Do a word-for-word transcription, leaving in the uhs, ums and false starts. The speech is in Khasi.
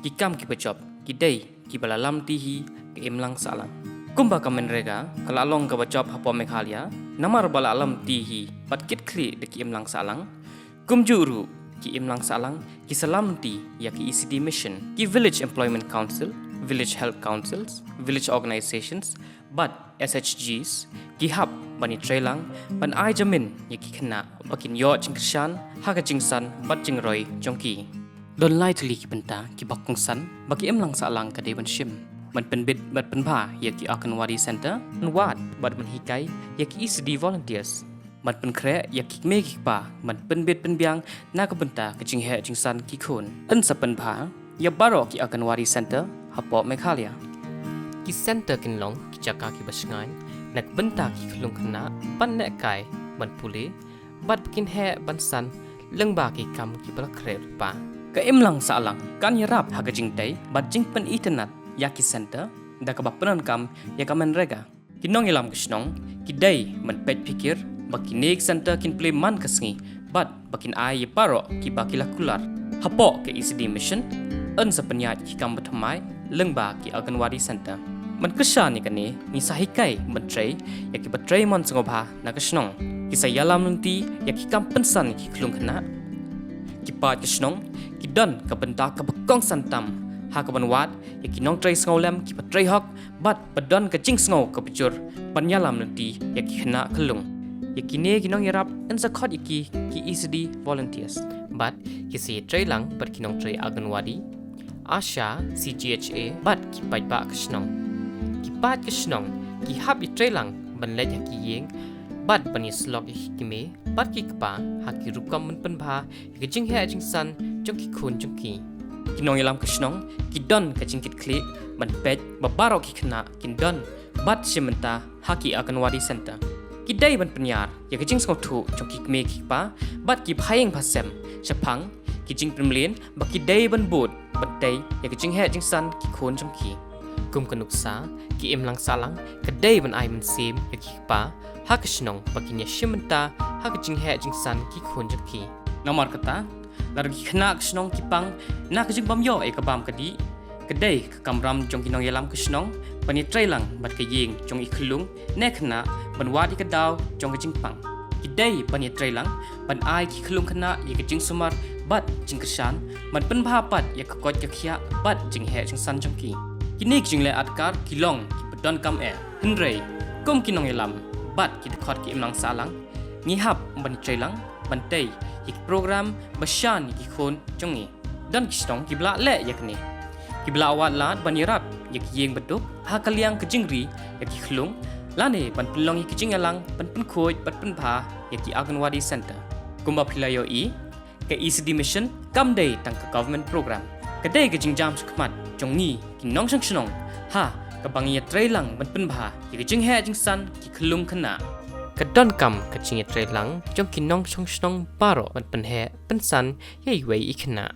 Ki kam kiba jop ki dei kiba la lamti hi ka imlang sahlang. Kumba ka MGNREGA ka la long kaba jop hapoh Meghalaya namar ba la lamti hi bad kitkhlieh da ki imlang sahlang. Kumjuh ruh ki imlang sahlang ki sa lamti ïa ki ECD mission, ki Village Employment Council, Village Health Councils, Village Organizations bad SHGs, ki hap ban ïatreilang ban ai jamin ïa ki khynnah ba kin ïoh jingkyrshan ha ka jingsan bad jingroi jong ki. Don lai tylli ki bynta kiba kongsan ba ki imlang sahlang ka dei ban shim: ban pynbit bad pynbha ïa ki Anganwadi Centre, ban wad bad ban hikai ïa ki ECD volunteers, ban pynkhreh ïa ki kmie ki kpa ban pynbit pynbiang na ka bynta ka jingheh jingsan ki khun. Yn sa pynbha ïa baroh ki Anganwadi Centre hapoh Meghalaya. Ki centre kin long ki jaka kiba shngaiñ na ka bynta ki khyllung khynnah ban neh kai, ban pule bad ba kin heh ban san lyngba ki kam kiba la khreh lypa. Ka imlang sahlang kan ïarap ha ka jingtei bad jingpynitynnad ïa ki centre da kaba pyndonkam ïa ka MGNREGA. Ki nongïalam ka shnong ki dei ban peit phikir ba kine ki centre kin plie man ka sngi bad ba kin ai ïa baroh kiba ki la kular. Hapoh ka ECD mission yn sa pynïaid ki kam bathymmai lyngba ki Anganwadi Centre. Ban kyrshan ïa kane, ngi sa hikai ban trei ïa kiba trei mon sngewbha na ka shnong. Ki sa ïalam lynti ïa ki kam pynsan ïa ki khyllung khynnah. Ki paid ka shnong ki don ka bynta kaba kongsan tam ha kaban wad ïa ki nongtrei sngewlem kiba trei hok bad ba don ka jingsngew kaba jur ban ïalam lynti ïa ki khynnah khyllung. Ïa kine ki nongïarap yn sa khot ïa ki ki ECD volunteers bad ki sa ïatreilang bad ki nongtrei Anganwadi, ASHA, CGHA bad ki paidbah ka shnong. Ki paid ka shnong ki hap ïatreilang ban leit ha ki ïing bad ban ïasyllok ïa ki kmie bad ki kpa ha ki rukom ban pynbha ïa ka jingheh jingsan jong ki khun jong ki. Ki nongïalam ka shnong ki don ka jingkitkhlieh ban peit ba baroh ki khynnah kin don bad shim bynta ha ki Anganwadi Centre. Ki dei ban pynïar ïa ka jingsngewthuh jong ki kmie ki kpa bad ki bahaïing bahasem shaphang ki jingpynmlien ba ki dei ban bud ban tei ïa ka jingheh jingsan ki khun jong ki. Kum ka nuksa, ki imlang sahlang ka dei ban ai mynsiem ïa ki kpa ha ka shnong ba kin ïashim bynta ha ka jingheh jingsan ki khun jong ki. Namar kata, lada ki khynnah ka shnong ki pang na ka jingbym ïoh ïa ka bam ka dih, ka dei ka kamram jong ki nongïalam ka shnong ban ïatreilang bad ka ïing jong i khyllung ne khynnah ban wad ïa ka daw jong ka jingpang. Ki dei ban ïatreilang ban ai ki khyllung khynnah ïa ka jingsumar bad jingkyrshan, ban pynbha pat ïa ka koit ka khiah bad jingheh jingsan jong ki. Kine ki jingleh atkar ki long kiba donkam eh. Hynrei kum ki nongïalam bad ki dkhot ki imlang sahlang, ngi hap ban ïatreilang ban tei ïa ki program ba shan ïa ki khun jong ngi. Don ki shnong kiba lah leh ïa kane, kiba lah wad lad ban ïarap ïa ki ïing baduk ha ka liang ka jingri ïa ki khyllung lane ban pynlong ïa ki jingïalang ban pynkhuid bad pynbha ïa ki Anganwadi Centre. Kumba phi la ïohi, ka ECD Mission kam dei tang ka government program. Ka dei ka jingjam shakhmat jong ngi ki nongshong shnong ha kaba ngi ïatreilang ban pynbha ïa ka jingheh jingsan ki khyllung khynnah. Ka donkam ka jingïatreilang jong ki nongshong shnong baroh ban pynheh pynsan ïa iwei i khynnah.